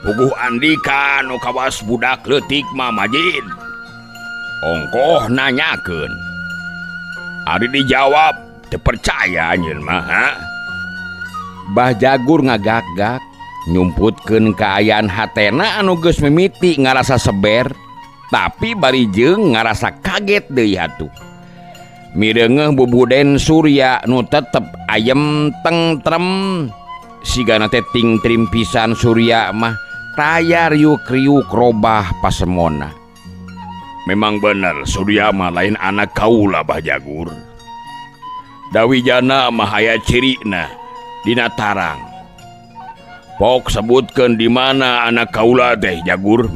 Puguh Andika nu kawas budak leutik mah Majid. Ongkoh nanyakeun. Ari dijawab teu percaya anjeun mah ha? Bah Jagur ngagak-gak nyumputkeun kaayaan hatena anu geus mimiti ngarasa seber tapi bari jeung ngarasa kaget deui atuh. Mireungeuh bubuden Surya nu tetep ayem tentrem sigana teh ting trim pisan Surya mah taya riuk-riuk robah pasemona. Memang bener Surya mah lain anak kaula Bah Jagur. Dawijana mah aya cirina dina tarang. Pok sebutkeun di mana anak kaula teh Jagur,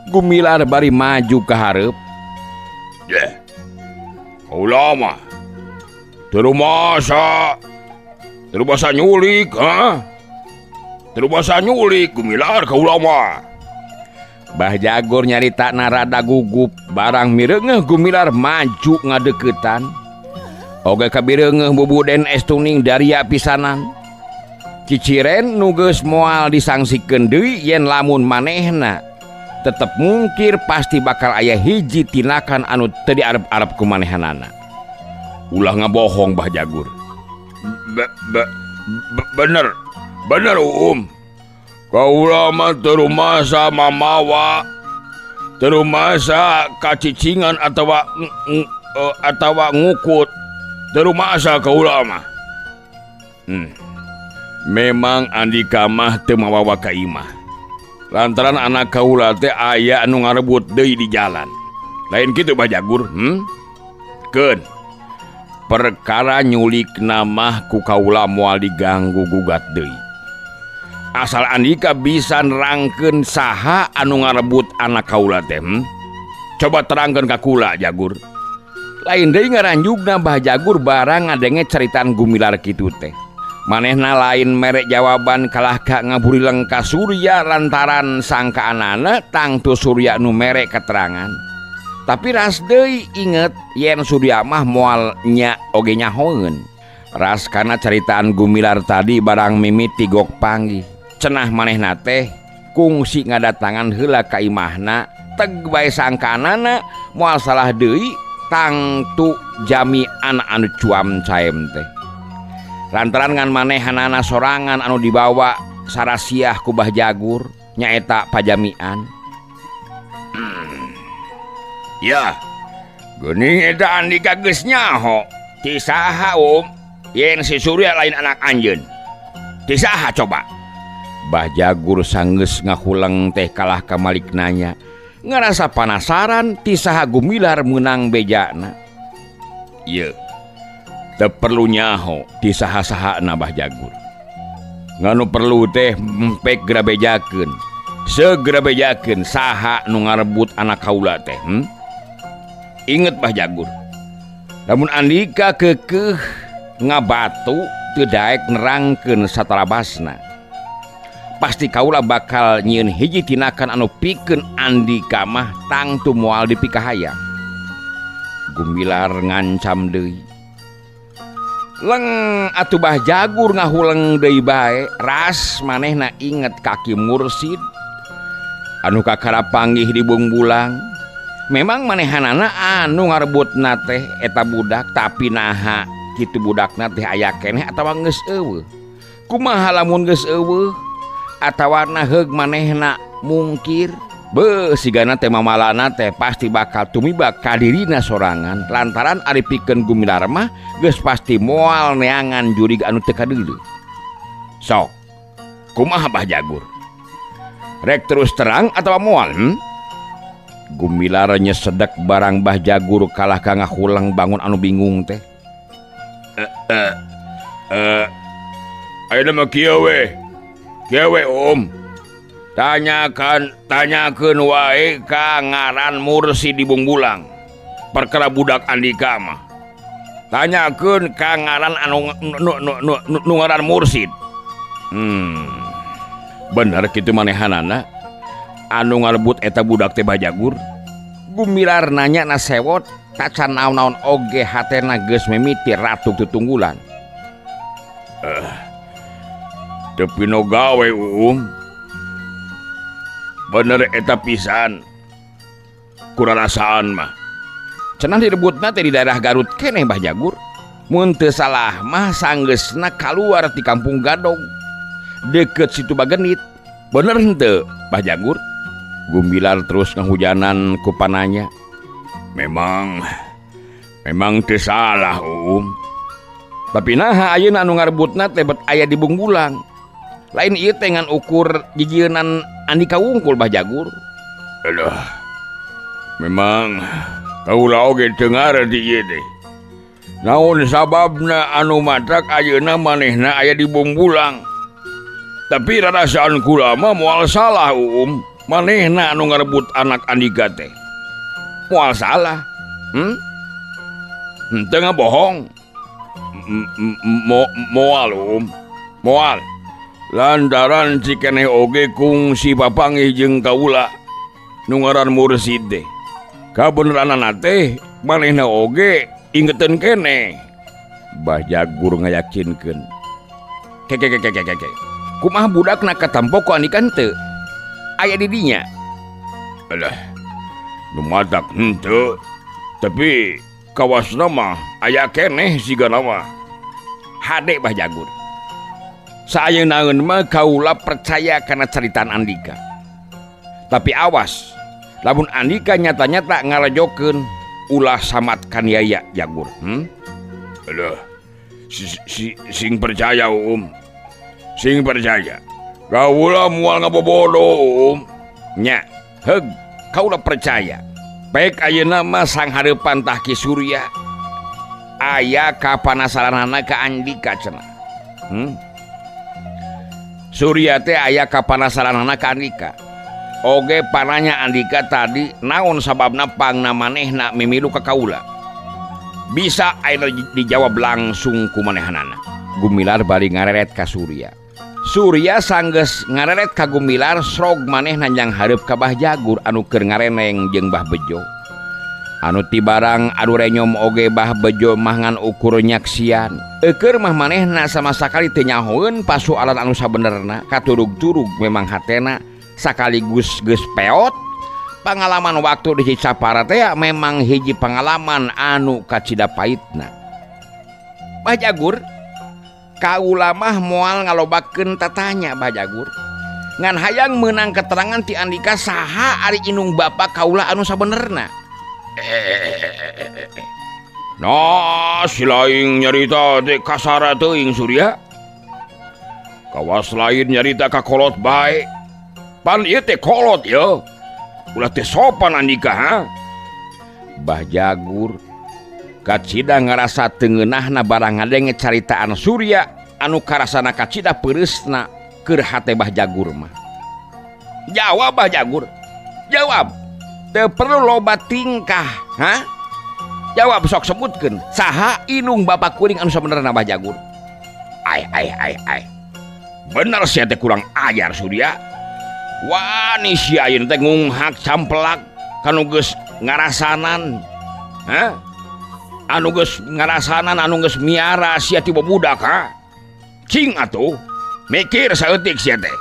Gumilar bari maju ka hareup. Yeh. Kaula mah teu rumasa nyulik, ha? Teu rumasa nyulik Gumilar kaula mah. Bah Jagur nyarita rada gugup barang mireungeuh Gumilar maju ngadeukeutan. Oge kabireungeuh bubuden estuning daria pisanan. Ciciren nu geus moal disangsikeun deui yen lamun manehna tetep mungkir pasti bakal aya hiji tindakan anu teu diarep-arep ku manehanana. Ulah ngabohong Bah Jagur. Bener, bener Um. Kaula mah teu rumasa mamawa, teu rumasa kacicingan atawa atawa ngukut. Teu rumasa kaula mah. Memang Andika mah teu mawawa ka imah. Lantaran anak kaula teh aya anu ngarebut deui di jalan. Lain kitu Bah Jagur, Keun. Perkara nyulik mah ku kaula moal diganggu gugat deui. Asal Andika bisa nerangkeun saha anu ngarebut anak kaula teh, Coba terangkeun ka kula Jagur. Lain deui ngaranjugna Bah Jagur barang ngadenge caritaan Gumilar kitu teh. Manehna lain merek jawaban kalah ka ngaburileng ka Surya lantaran sangkaanana tangtu Surya nu merek keterangan. Tapi ras deui inget yen Surya mah moal nya oge nyahoeun. Ras kana caritaan Gumilar tadi barang mimiti gok panggih. Cenah manehna teh kungsi ngadatangan heula ka imahna teg bae sangkaanana moal salah deui tangtu jami anak anu cuam caem teh. Lantaran ngan manehanana sorangan anu dibawa sarasiah ku Bah Jagur nyaeta pajamian. Ya, geuning eta Andika geus nyaho. Ti saha yen si Surya lain anak anjeun? Ti saha coba? Bah Jagur sanggeus ngahuleng teh kalah ka malik nanya. Ngarasa panasaran ti saha Gumilar meunang bejana. Ieu teu perlu nyaho ti saha-sahana Bah Jagur. Nganu perlu teh empek geura bejakeun. Segera bejakeun saha nu ngarebut anak kaula teh, Inget Bah Jagur. Lamun Andika keukeuh ngabatu teu daek nerangkeun satarabasna. Pasti kaula bakal nyieun hiji tindakan anu pikeun Andika mah tangtu moal dipikahayang. Gumilar ngancam deui. Leng atuh Bah Jagur ngahuleng deui bae, ras manehna inget kaki mursid anu kakara panggih di Bungbulang. Memang manehanana anu ngarebutna teh eta budak, tapi naha kitu budakna teh aya keneh atawa geus eueuh. Kumaha lamun geus eueuh atawa na heug manehna mungkir? Beuh sigana teh mamalana teh pasti bakal tumiba ka dirina sorangan lantaran ari pikeun Gumilar mah geus pasti moal neangan jurig anu teu kadeuleu. Sok, kumaha Bah Jagur? Rek terus terang atawa moal, Gumilar nyesedek barang Bah Jagur kalah ka ngahuleng bangun anu bingung teh. Ayeuna mah kieu we. Kieu we Om. Tanyakeun wae ka ngaran mursid di Bungbulang. Perkara budak Andika mah. Tanyakeun ka ngaran anu nu ngaran mursid. Bener kitu manehanana anu ngarebut eta budak teh Bah Jagur. Gumilar nanya na sewot tacan naon-naon oge hatena geus mimiti ratuk tutunggulan. Teu pino gawe Uum. Bener eta pisan. Kurarasaan mah. Cenah direbutna teh di daerah Garut keneh Bah Jagur. Mun teu salah mah sanggeusna kaluar ti Kampung Gadog. Deket situ Bagenit. Bener henteu Bah Jagur? Gumilar terus ngahujanan ku pananya. Memang memang teu salah Uum. Tapi naha ayeuna anu ngarebutna teh bet aya di Bungbulang. Lain ieu teh ngan ukur jijieunan Andika wungkul Bah Jagur. Aduh. Memang kaula oge teu ngarti ieu teh. Naon sababna anu matak ayeuna manehna aya di Bungbulang. Tapi rarasaan kula mah moal salah Uum. Manehna anu ngarebut anak Andika teh. Moal salah. Henteu ngabohong. Moal Uum. Moal. Lantaran cikeneh oge kungsi papanggih jeung kaula nu ngaran Mursid teh. Kabeneranana teh manehna oge ingeteun keneh. Bah Jagur ngayakinkeun. Ke ke ke ke ke ke. Kumaha budakna katampo ku Andika henteu? Aya di dinya. Alah, nu matak henteu. Tapi kawasna mah aya keneh sigana mah. Hade Bah Jagur. Saayeunaeun mah kaula percaya kana caritaan Andika. Tapi awas, lamun Andika nyata-nyata ngarajokeun ulah samat kaniaya Jagur. Aduh, sing percaya Uum. Sing percaya. Kaula moal ngabobodo Uum. Nya, heug, kaula percaya. Baik ayeuna mah sang hareupan tah Ki Surya aya kapanasaranana ka Andika cenah. Surya teh aya kapanasaranana ka Andika. Oge pananya Andika tadi naon sababna pangna manehna mimilu ka kaula. Bisa ayeuna dijawab langsung ku manehanana. Gumilar bari ngareret ka Surya. Surya sanggeus ngareret ka Gumilar srog manehna jang hareup ka Bah Jagur anu keur ngareneng jeung Bah Bejo. Anu tibarang anu renyom oge Bah Bejo mah ngan ukur nyaksian. Eukeur mah manehna sama sakali teu nyahoeun pasualan anu sabenerna, katurug-turug memang hatena sakaligus geus peot. Pangalaman waktu di Cicapara teh memang hiji pangalaman anu kacida paitna. Bah Jagur, kaula mah moal ngalobakeun tatanya Bah Jagur. Ngan hayang meunang keterangan ti Andika saha ari indung bapa kaula anu sabenerna. Nah, si lain nyarita teh kasara teuing Surya. Kawas lain nyarita ka kolot bae. Pan ieu teh kolot ye. Ulah teh sopan Andika ha. Bah Jagur kacida ngarasa teu ngeunahna barang ngadenge caritaan Surya anu karasana kacida peureusna keur hate Bah Jagur mah. Jawab Bah Jagur. Jawab. Teu perlu loba tingkah, ha? Jawab sok sebutkeun saha indung bapa kuring anu sabenerna Bah Jagur. Ai ai ai ai. Bener sia teh kurang ajar Surya. Wani sia ayeuna teh ngunghak campelak kanu geus ngarasanan. Ha? Anu geus ngarasanan anu geus miara sia ti budak ha? Cing atuh. Mikir saeutik sia teh.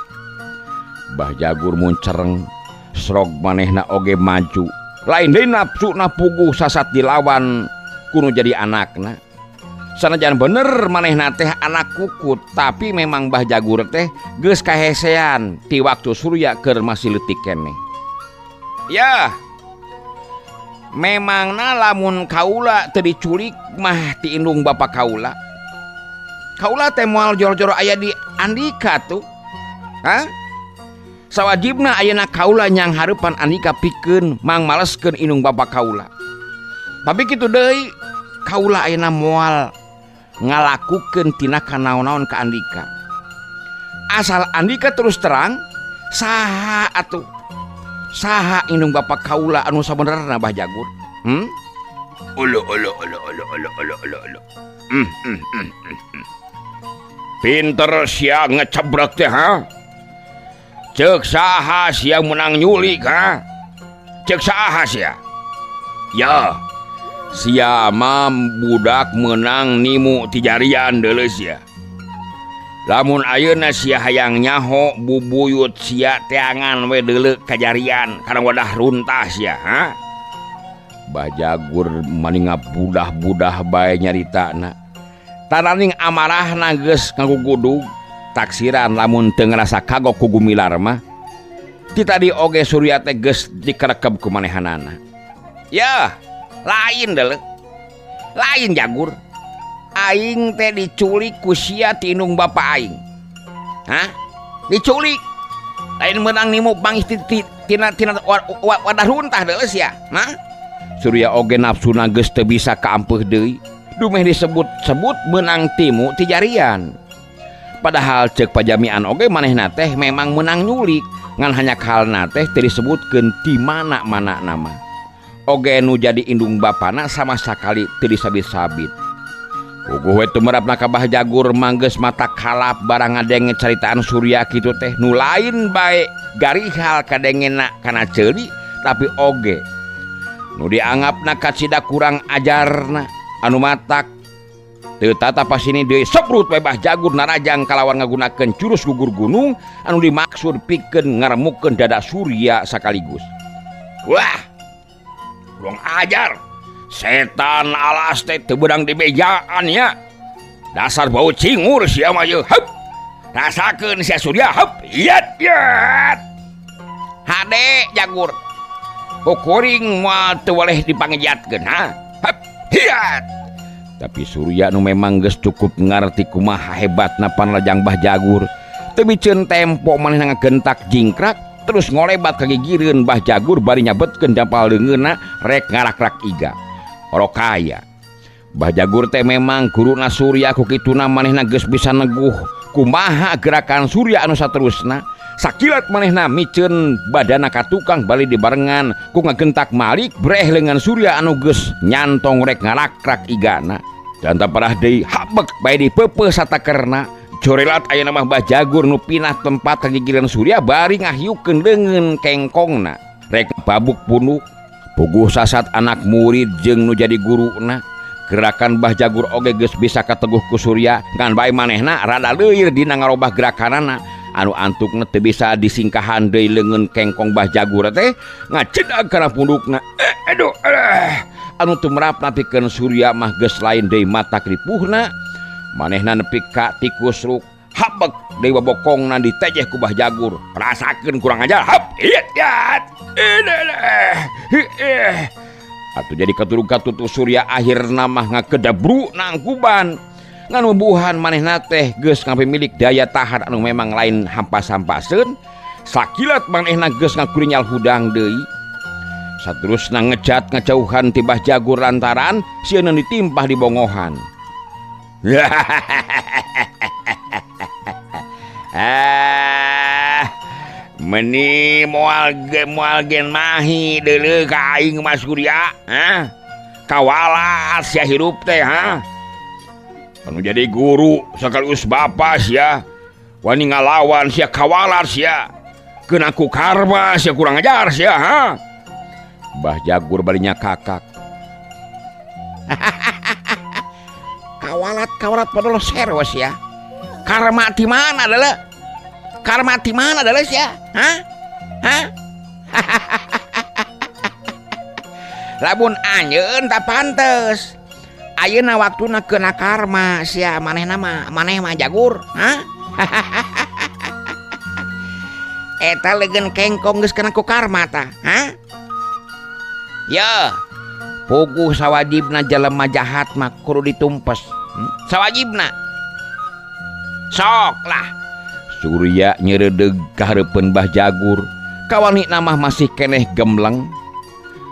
Bah Jagur muncereng srog manehna oge maju. Lain deui nafsuna puguh sasat dilawan kudu jadi anakna. Sanajan bener manehna teh anak kukut, tapi memang Bah Jagur teh geus kahesean ti waktu Surya keur masih leutik keneh. Ya, memangna lamun kaula teu diculik mah ti indung bapa kaula. Kaula teh moal jor-jor aya di Andika tuh. Hah? Sawajibna ayeuna kaula nyang hareupan Andika pikeun mangmaleskeun indung bapa kaula. Tapi kitu deui kaula ayeuna moal ngalakukeun tinakan naon-naon ka Andika. Asal Andika terus terang saha atuh? Saha indung bapa kaula anu sabenerna Bah Jagur? Ulu ulu ulu ulu ulu ulu ulu ulu. Pinter sia ngecebrek teh ha? Ceuk saha sia menang nyulik ha? Ceuk saha sia? Ya, sia mah budak menang nimu ti jarian deuleu sia. Lamun ayeuna sia hayang nyaho bubuyut sia teangan we deuleu kajarian kana wadah runtah sia, ha? Bah Jagur mani ngabudah-budah bae nyaritana. Tananing amarahna geus ngagugudug, taksiran lamun teu ngarasa kagok ku Gumilar mah. Ti tadi oge Surya teh geus dikerekeb ku manehanana. Yah, lain deuleu. Lain Jagur. Aing teh diculik ku sia ti indung bapa aing. Hah? Diculik. Lain meunang nimu bangih tina wadah runtah deuleu sia. Hah? Surya oge nafsuna geus teu bisa kaampeuh deui. Dumeh disebut-sebut meunang timu ti jarian. Padahal ceuk pajamian oge manehna teh memang meunang nyulik, ngan hanya halna teh teu disebutkeun ti mana-mana nama. Oge nu jadi indung bapana sama sakali teu disabit-sabit. Puguh we tumerapna ka Bah Jagur manggeus mata kalap barang ngadenge caritaan Surya kitu teh nu lain bae garihal kadengena kana ceuli tapi oge nu dianggapna kacida kurang ajarna anu matak teu tata pasini deui sebrut we Bah Jagur narajang kalawan ngagunakeun jurus gugur gunung anu dimaksud pikeun ngaremukeun dada Surya sakaligus. Wah, kurang ajar. Setan alas teh teu beunang dibejaan nya. Dasar bau cingur sia mah yeuh. Hup. Rasakeun sia Surya. Hup. Yat yat. Hade Jagur. Kuring moal teu boleh dipangejatkeun ha. Hup. Hiat. Tapi Surya nu memang geus cukup ngarti kumaha hebatna panlajang Bah Jagur. Teu miceun tempo manehna ngagentak jingkrak terus ngolebat ka gigireun Bah Jagur bari nyabetkeun dampal leungeunna rek ngarakrak iga. Rokaya. Bah Jagur teh memang guruna Surya ku kituna manehna geus bisa neguh kumaha gerakan Surya anu saterusna. Sakilat manehna miceun badana ka tukang bali dibarengan ku ngagentak malik breh leungeun Surya anu geus nyantong rek ngarakrak igana. Dan parah deui habek bae dipeupeuh satakerna. Jorelat ayeuna mah Bah Jagur nu pinah tempat kagigireun Surya bari ngahiukeun leungeun kengkongna rek babuk punuk. Puguh sasat anak murid jeung nu jadi guruna. Gerakan Bah Jagur oge geus bisa kateguh ku Surya ngan bae manehna rada leuir dina ngarobah gerakanana anu antukna teu bisa disingkahan deui leungeun kengkong Bah Jagur teh ngacedag kana pundukna. Aduh, anu teu merapna pikeun Surya mah geus lain deui mata ripuhna. Manehna nepi ka tikus ruk habek deui babokongna ditejeh ku Bah Jagur. Rasakeun kurang ajar. Hap, iet yat. Atuh jadi katurug katutu Surya akhirna mah ngakedabru nangkuban. Ngan bubuhan manehna teh geus ngapimilik daya tahan anu memang lain hampas-hampaseun. Sakilat manehna geus ngakurinyal hudang deui. Saterusna ngejat ngajauhan ti Bah Jagur lantaran sieun ditimpah di bongohan. Ah, meni moal gen mahi deuleu ka aing Mas Surya, ha? Kawalas sia hirup teh, ha? Anu jadi guru sekaligus bapa sia, wani ngalawan sia kawalas sia. Keuna ku karma sia kurang ajar sia, ha? Bah Jagur barinya kakak. Kawalat padahal serius ya. Karma di mana adalah? Karma di mana adalah sia? Hah? Hah? Lamun anjeun tak pantes. Ayeuna waktuna keuna karma sia manehna mah, maneh mah Jagur, hah? Eta leungeun kengkong geus kena ku karma tah, hah? Ya, puguh sawajibna jelema jahat mah kudu ditumpes. Sawajibna. Sok lah. Surya nyeredeg ka hareupeun Bah Jagur. Kawani mah masih keneh gemleng.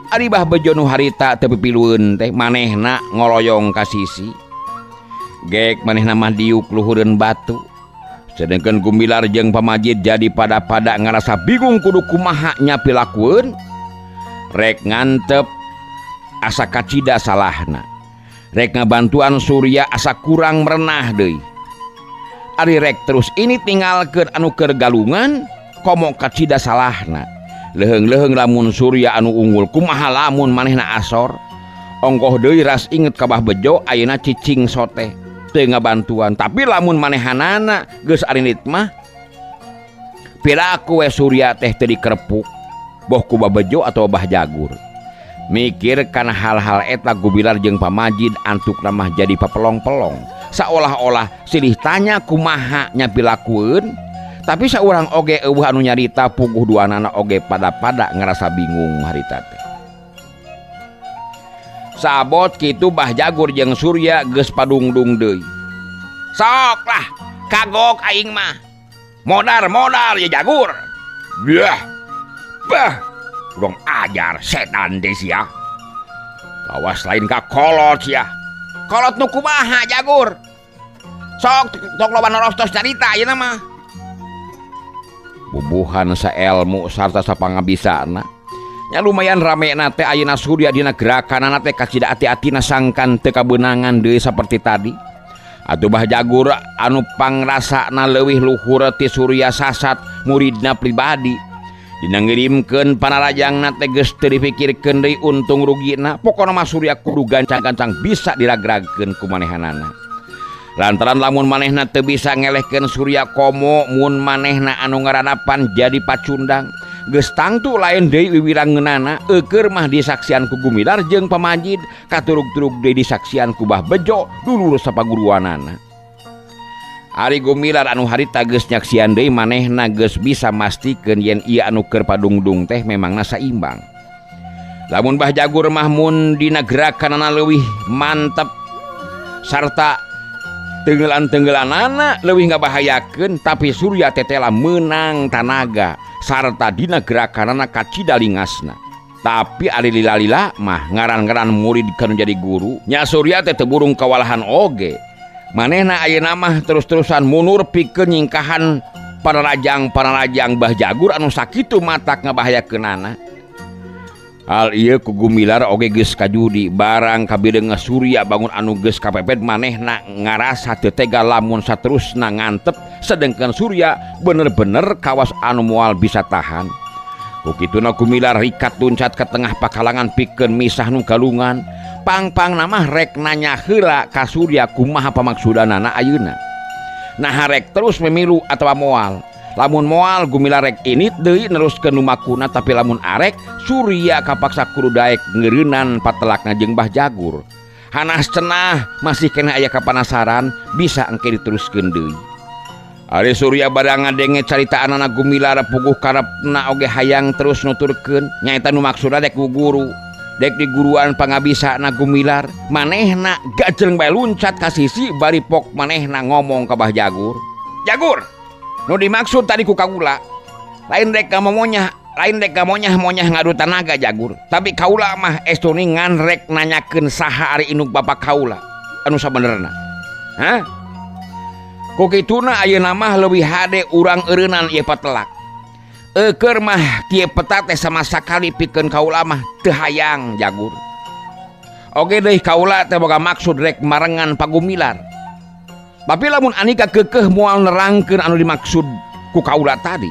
Ari Bah Bejo nu harita teu pipilueun teh manehna ngoloyong ka sisi. Gek manehna mah diuk luhureun batu. Sedengkeun Gumilar jeung Pamajid jadi pada-pada ngarasa bingung kudu kumaha nyapilakueun. Rek ngantep asa kacida salahna. Rek ngabantuan Surya asa kurang merenah deui. Ari rek terus ini tinggalkeun anu keur galungan komo kacida salahna. Leuheung-leuheung lamun Surya anu unggul kumaha lamun manehna asor. Ongkoh deui ras inget ka Bah Bejo ayeuna cicing sote. Teu ngabantuan, tapi lamun manehanana geus arinit mah piraku we Surya teh teu dikerpuk boh ku Babejo atau Bah Jagur. Mikir kana hal-hal eta Gumilar jeung Pamajid antukna mah jadi papelong-pelong, seolah-olah silih tanya kumaha nya pilakueun, tapi saurang oge euweuh anu nyarita. Puguh duanana oge pada-pada ngerasa bingung harita teh. Sabot kitu Bah Jagur jeung Surya geus padungdung deui. Sok lah, kagok aing mah. Modar modar ya Jagur. Biah. Bah. Kurang ajar setan teh sia. Kawas lain ka kolot sia. Kolot nu kumaha, Jagur? Sok tok loba norostos carita ayeuna mah. Bubuhan saelmu sarta sapangabisana. Nya lumayan rame na teh ayeuna. Surya dina gerakanana teh kacida ati-atina, sangkan teu kabeunangan deui saperti tadi. Atuh Bah Jagur anu pangrasana leuwih luhur ti Surya sasat muridna pribadi. Dina ngirimkeun panarajangna teh geus teu dipikirkeun deui untung rugina, pokona mah Surya kudu gancang-gancang bisa diragragkeun ku manehanana. Lantaran lamun manehna teu bisa ngelehkeun Surya, komo mun manehna anu ngaranapan jadi pacundang. Geus tangtu lain deui wiwirangeunana, eukeur mah disaksian ku Gumilar jeung Pamajid, katurug-turug deui disaksian ku Bah Bejo dulur sapaguruanana. Ari Gumilar anu harita geus nyaksian deui, manehna geus bisa mastikeun yen ieu anu keur padungdung teh memangna saimbang. Lamun Bah Jagur mah mun dina gerakanana leuwih mantep sarta tenggelan-tenggelanana leuwih ngabahayakeun, tapi Surya tetela menang tanaga sarta dina gerakanana kacida lingasna. Tapi ari lila-lila mah ngaran-ngaran murid kanu jadi guru nya, Surya teh teu burung kawalahan oge. Manehna ayeuna mah terus-terusan mundur pikeun nyingkahan panarajang-panarajang Bah Jagur anu sakitu matak ngabahayakeunana. Hal ieu ku Gumilar oge geus kajudi. Barang kabireung Surya bangun anu geus kapepet, manehna ngarasa teu tega lamun saterusna ngantep, sedengkeun Surya bener-bener kawas anu moal bisa tahan. Ku kituna Gumilar rikat luncat ke tengah pakalangan pikeun misah nu galungan. Pang-pangna mah rek nanya heula ka Surya kumaha pamaksudanana ayeuna. Nah, rek terus memilu atawa moal. Lamun moal, Gumilar rek init deui neruskeun lumakuna, tapi lamun arek, Surya kapaksa kudu daek ngeureunan patelakna jeung Bah Jagur. Hanas cenah masih keneh aya kapanasaran, bisa engke diteruskeun deui. Ari Surya barang ngadenge caritaanana Gumilar, puguh karepna oge hayang terus nuturkeun nyaeta nu maksudna dek ku guru, dek di guruan pangabisana Gumilar. Manehna gajleng bae luncat ka sisi bari pok manehna ngomong ka Bah Jagur. Jagur, nu dimaksud tadi ku kaula lain rek monyah, lain rek monyah monyah ngadu tanaga, Jagur, tapi kaula mah estu ngan rek nanyakeun saha ari indung bapak kaula anu sabenerna. Hah? Ku kituna ayeuna mah leuwih hade urang eureunnan ieu patelak. Eukeur mah kieu peta teh sama sakali pikeun kaula mah teu hayang, Jagur. Oge deui kaula teh boga maksud rek marengan Pagumilar. Tapi lamun Anika kekeh moal nerangkeun anu dimaksud ku kaula tadi,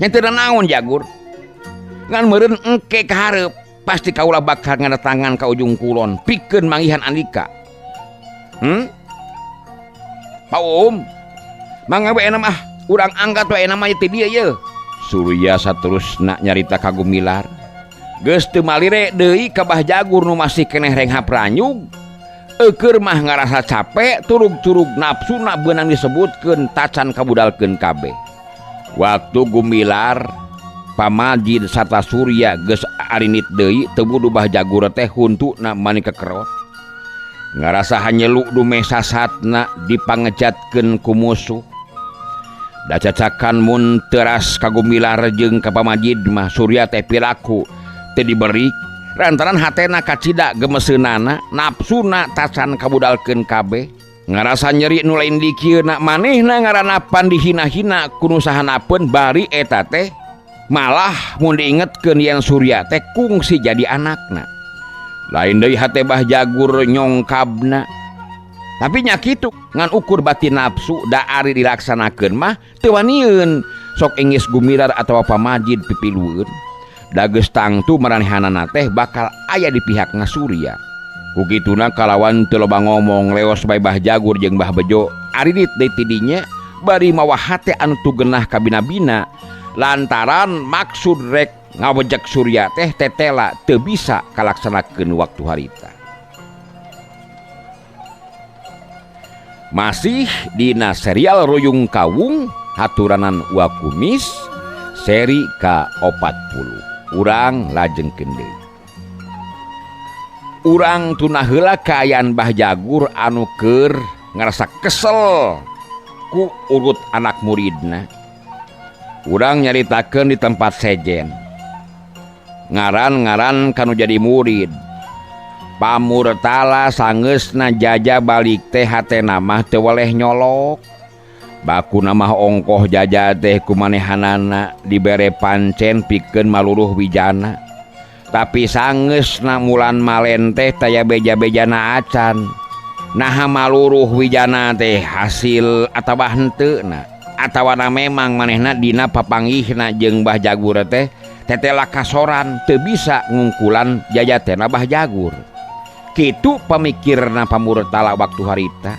nya teu naon, Jagur. Ngan meureun engke kaharep pasti kaula bakal ngadatangan ka Ujung Kulon pikeun manggihan Andika. Pak Um, mangga we mah urang angkat we mah ti dieu ye. Surya saterusna nyarita ka Gumilar. Geus teu malire deui ka Bah Jagur nu masih keneh renghap ranyug. Eukeur mah ngarasa capek, turug-turug nafsuna beunang disebutkeun tacan kabudalkeun kabeh. Waktu Gumilar, Pamajid sarta Surya geus arinit deui, teu budu Bah Jagur teh huntuna mani kekerot. Ngarasa hanyelu dumeh sasatna dipangejatkeun ku musuh. Da cacakan mun teras ka Gumilar jeung ka Pamajid mah Surya teh pilaku teu diberi lantaran hatena kacida gemeseunana, nafsuna tacan kabudalkeun kabeh. Ngarasa nyeri nu lain dikieuna, manehna ngaranapan dihina-hina ku nu sahanapeun, bari eta teh malah mun diingetkeun yen Surya teh kungsi jadi anakna. Lain deui hate Bah Jagur nyongkabna, tapi nya kitu ngan ukur batin nafsu, da ari dilaksanakeun mah teu wanieun. Sok engis Gumilar atawa Pamajid pipilueun, da geus tangtu maranehanana teh bakal aya di pihak Surya. Ku kituna kalawan teu loba ngomong leos bae Bah Jagur jeung Bah Bejo aridit deui ti dinya bari mawa hate anu teu genah kabina-bina lantaran maksud rek ngawejek Surya teh tetela teu bisa kalaksanakeun waktu harita. Masih dina serial Ruyung Kawung haturanan Wa Kumis seri ka-40. Urang lajengkeun deui. Urang tunah heula kaayaan Bah Jagur anu keur ngarasa kesel ku urut anak muridna. Urang nyaritakeun di tempat sejen. Ngaran-ngaran kanu jadi murid. Pamurtala sangeusna jaja balik teh hatena mah teu weleh nyolok. Bakuna mah ongkoh jaja teh kumanehanana dibere pancen pikeun maluruh wijana. Tapi sangeusna mulan malen teh taya beja-bejana acan. Naha maluruh wijana teh hasil atawa henteuna. Atawana memang manehna dina papanggihna jeung Bah Jagur teh tetela kasoran teu bisa ngungkulan jajatena Bah Jagur. Kitu pamikirna Pamurtala waktu harita.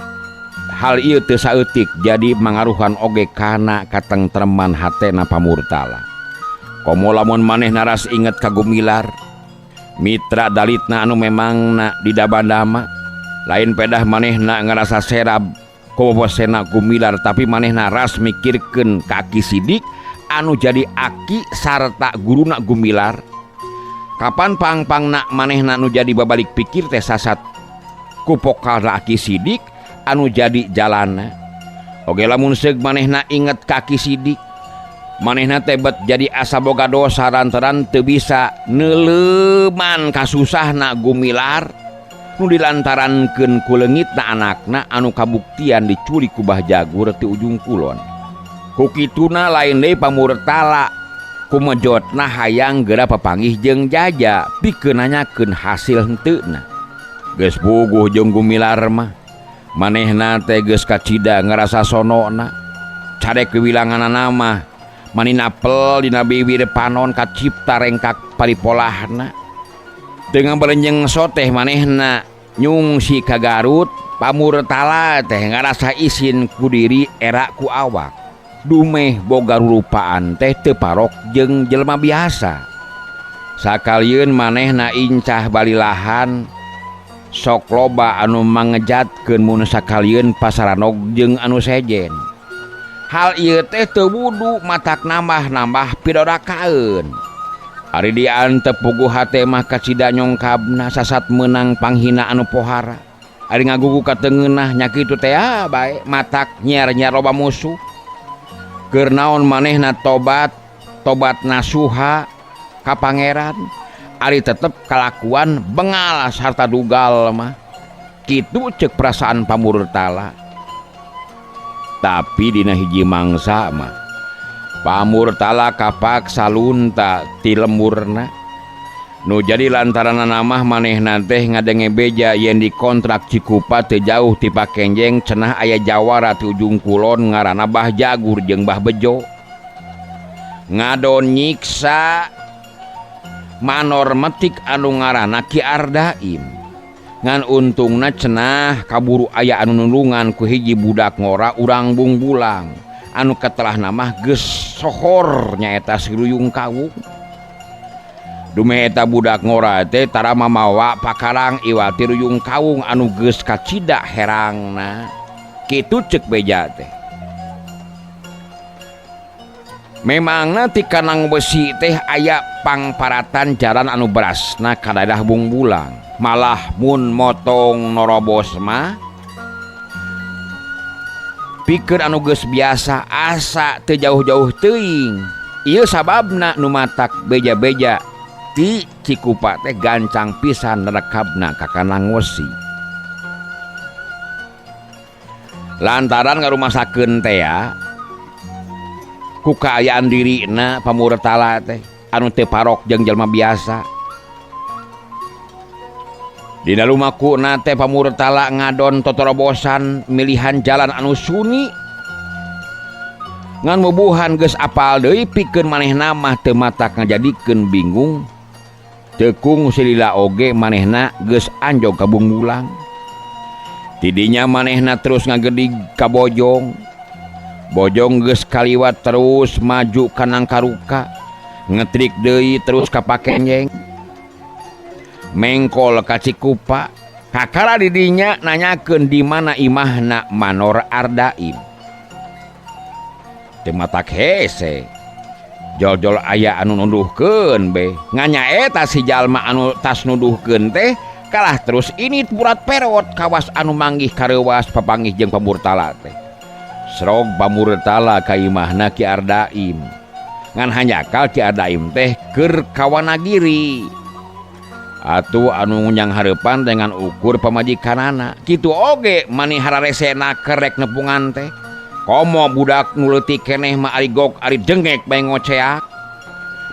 Hal ieu teu saeutik jadi mangaruhan oge kana katengtreman hatena Pamurtala. Komo lamun manehna ras inget ka Gumilar, mitra dalitna anu memangna di Dabandama, lain pedah manehna ngarasa serab kobosena Gumilar, tapi manehna ras mikirkeun ka Aki Sidik anu jadi aki sarta guruna Gumilar. Kapan pangpangna manehna nu jadi babalik pikir teh sasat ku pokalna Aki Sidik anu jadi jalana. Oge lamun seug manehna inget ka Aki Sidik, manehna teh bet jadi asa boga dosa lantaran teu bisa neuleuman kasusahna Gumilar nu dilantarankeun ku leungitna anakna anu kabuktian diculik ku Bah Jagur ti ujung kulon. Ku kituna lain deui Pamurtala kumejotna hayang geura papanggih jeung jaja pikeun nanyakeun hasil henteuna. Geus puguh jeung Gumilar mah manehna teh geus kacida ngarasa sonona. Cadek wiwilanganana mah mani napel dina bibir panon kacipta rengkak paripolahna. Dengan belenjeng soteh manehna nyungsi ka Garut, Pamurtala teh ngarasa isin ku diri era ku awak. Dumeh boga rurupaan teh teu parok jeung jelema biasa. Sakalieun manehna incah balilahan sok loba anu mangejatkeun mun sakalieun pasaranog jeung anu sejen. Hal ieu teh teu wudu matak nambah-nambah pidorakaeun. Ari diantep puguh hate mah kacida nyongkabna sasat meunang panghina anu pohara. Ari ngagugu katengeunah nya kitu teh bae matak nyiar-nyiar loba musuh. Keur naon manehna tobat, tobat nasuha ka pangeran. Ari tetep kalakuan bengal sarta dugal mah. Kitu ceuk perasaan Pamurtala. Tapi dina hiji mangsa mah Pamurtala kapaksa lunta ti lemburna. Nu jadi lantaranana mah manehna teh ngadenge beja yen dikontrak Cikupa teu jauh ti Pakenjeng cenah aya jawara ti ujung kulon ngaranna Bah Jagur jeung Bah Bejo. Ngadon nyiksa manor metik anu ngaranna Ki Ardaim. Ngan untungna cenah kaburu aya anu nulungan ku hiji budak ngora urang Bungbulang anu katelahna mah geus sohor nyaeta si Ruyung Kawung. Dumeh eta budak ngora teh tara mamawa pakarang iwati Ruyung Kawung anu geus kacida herangna. Kitu ceuk beja teh. Memangna ti Kanang Besi teh aya pangparatan jalan anu berasna ka daerah Bungbulang. Malah mun motong norobos mah pikeun anu geus biasa asa teu jauh-jauh teuing. Ieu sababna nu matak beja-beja ti Cikupa teh gancang pisan nerekabna ka Kanang Wesi. Lantaran ngarumasakeun teh ya ku kaayaan dirina Pamurtala teh anu teu parok jeung jelema biasa. Dina lumakuna teh Pamurtala ngadon totorobosan milihan jalan anu sunyi. Ngan mubuhan geus apal deui pikeun manehna mah teu matak ngajadikeun bingung. Tekung silila oge manehna geus anjog ka Bungbulang. Tidinya manehna terus ngagedig ka Bojong. Bojong geus kaliwat terus maju ka Nangkaruka. Ngetrik deui terus ka Pakenjeng. Mengkol ka Cikupa. Kakara didinya nanyakeun di mana imahna Manor Ardaim. Teu matak hese. Jol-jol aya anu nuduhkeun be. Ngan nyaeta si jalma anu tas nuduhkeun teh kalah terus ini purat perot kawas anu manggih kareuwas papanggih jeung Pamurtala teh. Srog Pamurtala ka imahna Ki Ardaim. Ngan hanjakal Ki Ardaim teh keur ka Wanagiri. Atuh anu ngunyang hareupan dengan ukur pamajikanana. Kitu oge mani hararesena kerek nepungan teh. Komo budak nu leutik keneh mah ari gok ari dengek bae ngoceak.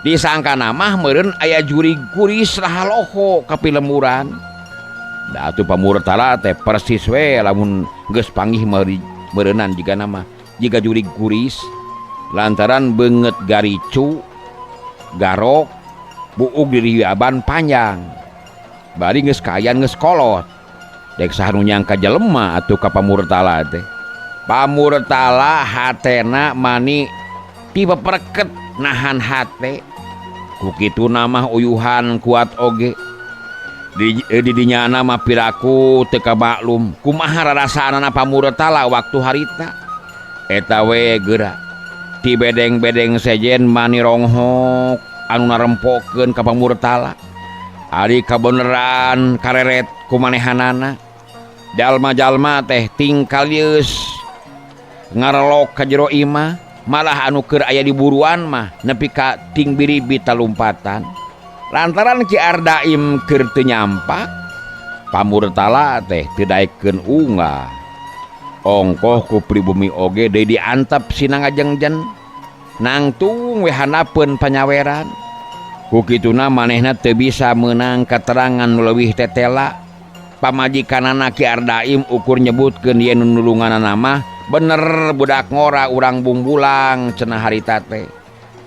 Disangkana mah meureun aya jurig kuris rahaloho ka pilemburan. Da atuh Pamurtala teh persis we lamun geus panggih meureunan jigana mah jiga jurig kuris. Lantaran beungeut garicu garok buuk diriaban panjang. Bari geus kaayaan geus kolot. Dek saha nu nyangka jelema atuh ka Pamurtala teh. Pamurtala hatena mani tipeperket nahan hate. Ku kituna mah uyuhan kuat oge. Di dinyana mah piraku teu kamaklum kumaha rarasaanana Pamurtala waktu harita. Eta we geura. Ti bedeng-bedeng sejen mani ronghok anu narempokeun ka Pamurtala. Ari kabeneran kareret kumanehanana. Jalma-jalma teh tingkal yeus ngarelok ka jero imah, malah anu keur aya di buruan mah nepi ka ting biribi talumpatan. Lantaran Ki Ardaim keur teu nyampak, Pamurtala teh teu daekeun unggah. Ongkoh ku pribumi oge deui diantep sina ngajengjen. Nangtung we handapeun panyaweran. Ku kituna manehna teu bisa meunang katerangan nu leuwih tetela. Pamajikanana Ki Ardaim ukur nyebutkeun yen nu nulunganana mah bener budak ngora urang Bungbulang cenah harita teh.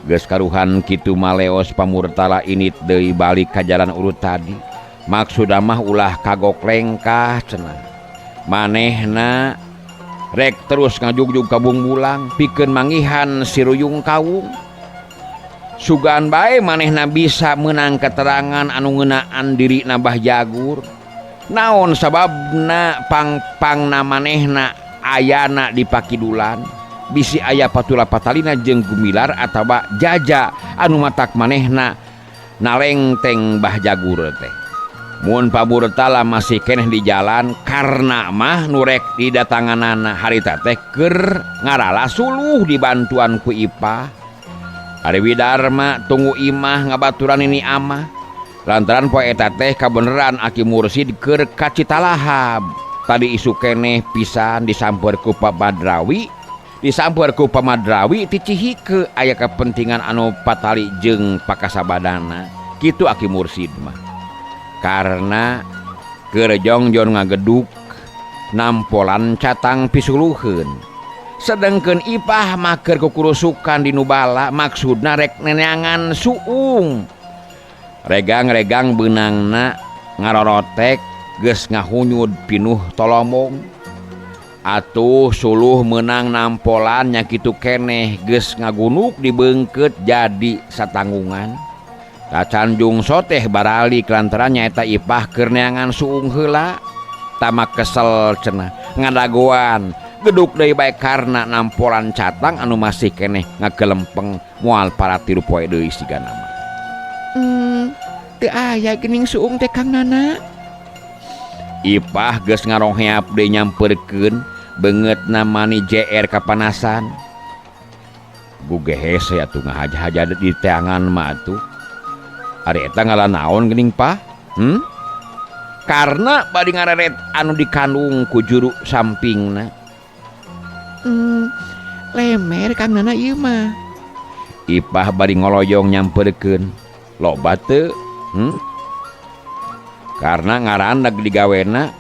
Geus karuhan kitu maleos Pamurtala init deui balik ka jalan urut tadi. Maksudna mah ulah kagok lengkah cenah. Manehna rek terus ngajugjug ka Bungbulang pikeun manggihan si Ruyung Kawung. Sugan bae manehna bisa meunang keterangan anu ngeunaan dirina Bah Jagur. Naon sababna pang-pangna manehna ayana di Pakidulan? Bisi aya patula patalina jeung Gumilar atawa Jaja anu matak manehna nalengteng Bah Jagur teh. Mun Pamurtala masih keneh di jalan karena mah nu rek didatanganana harita teh keur ngarala suluh dibantuan ku Ipah. Ari Widarma tunggu imah ngabaturan ini amah. Lantaran poe eta teh kabeneran Aki Mursid keur ka Citalahab. Tadi isu keneh pisan disamper ku Pak Madrawi, disamper ku Pak Madrawi ti Cihike aya kepentingan anu patali jeung pakasabadana. Kitu Aki Mursid mah. Karena keur jongjon ngageduk nampolan catang pisuluheun. Sedengkeun Ipah mah keur kukurusukan di Nubala maksudna rek neneangan suung. Regang-regang beunangna ngarorotek geus ngahunyud pinuh tolomong. Atuh suluh meunang nampolan nya kitu keneh geus ngagunuk dibeungkeut jadi satanggungan. Tacan jungso teh baralik lantaran nyaeta Ipah keur neangan suung heula. Tamak kesel cenah ngadagoan geduk deui bae karna nampolan catang anu masih keneh ngagelempeng moal para tilu poe deui sigana mah. Teu aya geuning suung teh Kang Nana. Ipah geus ngaroheap deui nyamperkeun beungeutna mani JR kapanasan. Guge hese atuh ngahaja-haja di teangan mah atuh. Ari eta ngalanaon geuning Pah? Karena bari ngareret anu dikandung ku juru sampingna. Lemer Kang Nana ieu mah. Ipah bari ngoloyong nyamperkeun. Loba teu? Karena ngarandag digawena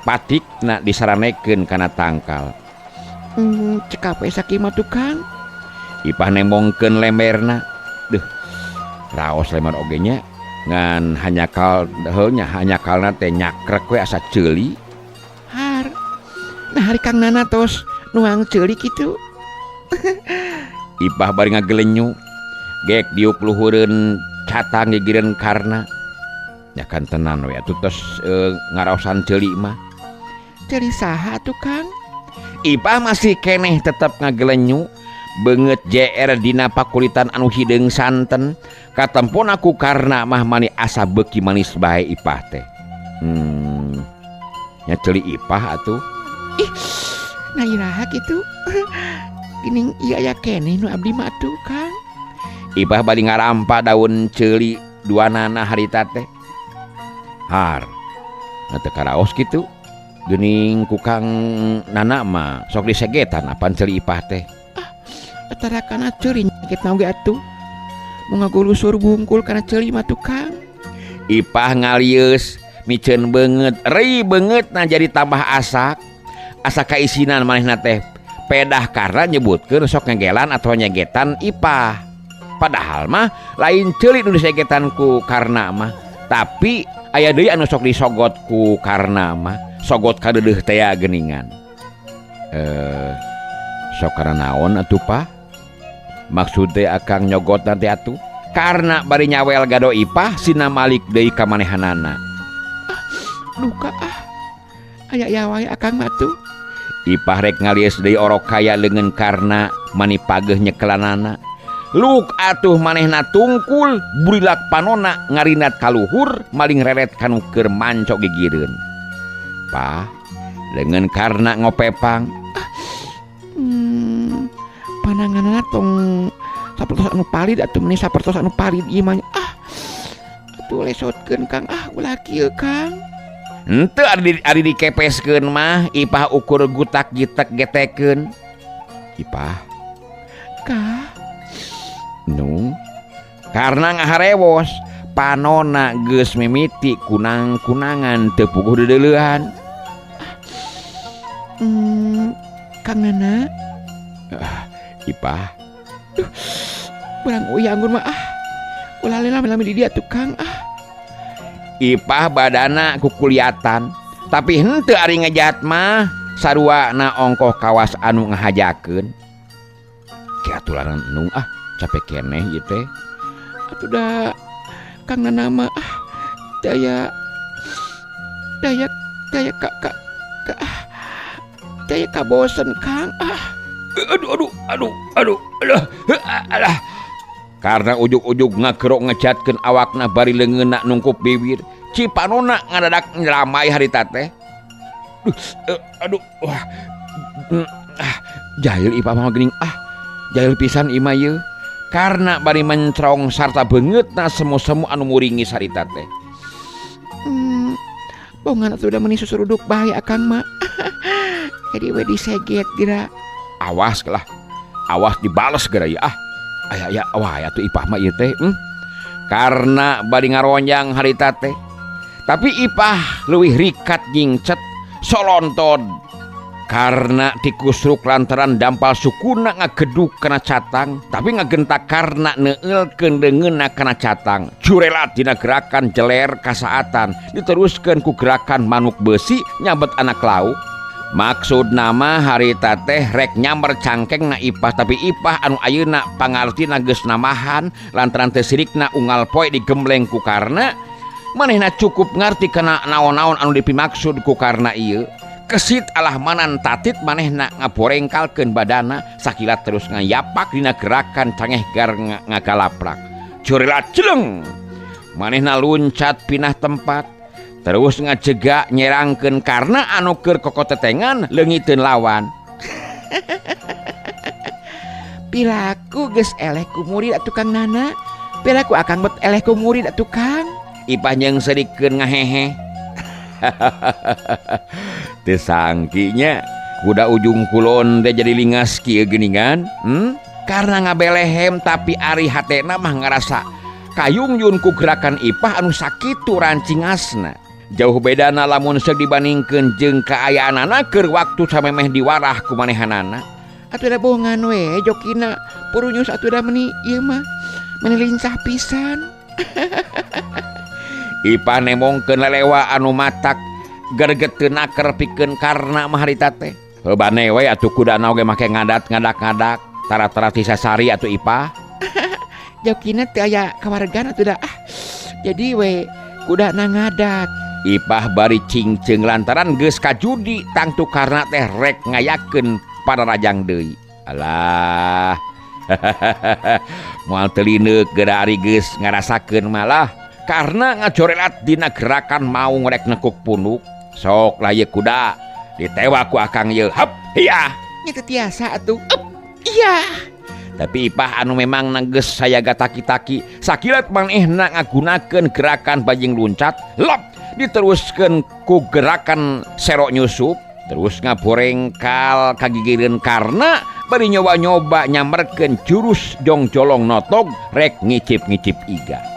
patikna disaranekeun kana tangkal. Cekap we sakieu mah tukang. Ipah nembongkeun lemberna. Duh, raos lember oge nya. Ngan hanyakal heuh nya hanyakalna teh nyakrek we asa ceuli. Har. Nah hari Kang Nana tos nuang ceuli kitu. Ipah bari ngagelenyu. Gek diuk luhureun catang gigireun Karna. Nya kan tenan we atuh tos ngaraosan ceuli mah. Ceuli saha atuh Kang? Ipah masih keneh tetep ngagelenyu. Beungeut JR dina pakulitan anu hideung santen. Katempon aku Karna mah mani asa beuki manis bae Ipah teh. Nya ceuli Ipah atuh. Ih, nah iraha kitu. Geuning ieu aya keneh nu abdi mah atuh Kang. Ipah bari ngarampa daun ceuli duanana harita teh. Har. Na teu karaos kitu. Geuning ku Kang Nana mah sok disegetan apan ceuli Ipah teh. Ah, tara kana ceuli nyakit oge atuh. Mun ngagulusur bungkul kana ceuli mah tuh Kang. Ipah ngalieus miceun beungeut, rei beungeutna jadi tambah asak. Asa kaisinan manehna teh pedah karena nyebutkeun sok ngegelan atau nyegetan Ipah. Padahal mah lain ceuli nu disegetan ku Karna mah, tapi aya deui anu sok disogot ku Karna mah, sogot kadeudeuh teh geuningan. Sok kana naon atuh Pah? Maksud teh akang nyogot nanti atuh? Karena bari nyawel gado Ipah sina malik deui ka manehanana. Ah, duka ah. Aya aya wae akang mah atuh. Ipah rek ngalies deui orok kaya leungeun Karna mani pageuh nyekelanana. Luk atuh manehna tungkul burilak panona ngarinat kaluhur maling reret kanu keur manco gigireun. Pah, leungeun Karna ngopepang. Ah, pananganana tong sapertos anu palid atuh meni sapertos anu palid ieu mah. Ah, atuh lesotkeun Kang, ah ulah kieu Kang. Henteu ari dikepeskeun mah Ipah ukur gutak gitek getekeun. Ipah. Kah? Nu. Karna ngaharewos panona geus mimiti kunang-kunangan teu puguh deudeulehan. Kang Nana. Ah, Ipah. Duh, barang uyah anggur mah ah. Ulah lami-lami di dia tuh Kang ah. Ipah badana kukuliatan, tapi henteu ari ngejat mah saruana ongkoh kawas anu ngahajakeun. Ki atularan endung ah, capek keneh ieu teh. Atuh da Kang Nana mah ah, daya daya daya ka ka ka ah, daya kabosen Kang ah. Aduh aduh aduh aduh aduh alah. Karena ujug-ujug ngakerok ngecatkeun awakna bari leungeunna nungkup bibir. Cipanona ngadadak nyelamai harita teh. Duh, aduh, wah. Ah, jahil Ipah mah geuning ah. Jahil pisan imah ieu. Karena bari mencrong sarta beungeutna semu-semu anu muringis harita teh. Bongan atuh da meuni susuruduk bae akang mah. Jadi we diseget geura. Awas lah. Awas dibales geura ieu ah. Aya aya wah atuh Ipah mah ieu teh. Karena bari ngaronjang harita teh. Tapi Ipah leuwih rikat nyingcet solontod. Karena tikusruk lantaran dampal sukuna ngageduk kana catang, tapi ngagentak karena neueulkeun leungeunna kana catang. Jurelat dina gerakan jeler kasaatan, diteruskeun ku gerakan manuk beusi nyabet anak lauk. Maksud nama harita teh rek nyamber cangkeng na Ipah, tapi Ipah anu ayeuna pangartina geus namahan lantaran teu sirikna unggal poe digembleng ku Karna. Manehna cukup ngarti kana naon-naon anu dipimaksud ku Karna ieu. Kesit alah manan tatit manehna ngaborengkalkeun badana sakilat terus ngayapak dina gerakan cangeh gar ngagalaprak. Jurilat jeleng. Manehna luncat pindah tempat terus ngajega nyerangkeun Karna anu keur kokotetengan leungiteun lawan. Piraku geus eleh ku murid atuh Kang Nana. Piraku akang bet eleh ku murid atuh Kang. Ipah jeung sedikeun ngahehe. Teu sangkinya kuda ujung kulon teh jadi lingas kieu geuningan. Karena ngabelehem tapi ari hatena mah ngarasa kayungyun ku gerakan Ipah anu sakitu rancingasna. Jauh bedana lamun seug dibandingkeun jeung kaayaanana keur waktu samemeh diwarah ku manehanana. Atuh da bongan we jokina purunyus atuh da meni ieu mah meni lincah pisan. Ipah nemongkeun lelewa anu matak gerget teu naker pikeun Karna mah harita teh. Heuh bane we atuh kudana oge make ngadat ngadak-ngadak tara-tara ti sasari atuh Ipah. Jokina teu aya kawargan atuh da. Ah, jadi we kudana ngadat. Ipah bari cingceung lantaran geus kajudi tangtu Karna teh rek ngayakeun pararajang deui. Alah. Moal teu lineuk geura ari geus ngarasakeun malah karena ngajorelat dina gerakan mau ngrek nekuk punuk. Sok lah ieu kuda ditewak ku akang ieu. Hap, iya. Nya teu tiasa atuh. Up, iya. Tapi Ipah anu memang geus sayaga taki-taki sakilat manehna ngagunakeun gerakan bajing luncat, lop diteruskeun ku gerakan serok nyusup, terus ngaborengkal kagigireun Karna bari nyoba-nyoba nyamerkeun jurus jongjolong notog rek ngicip-ngicip iga.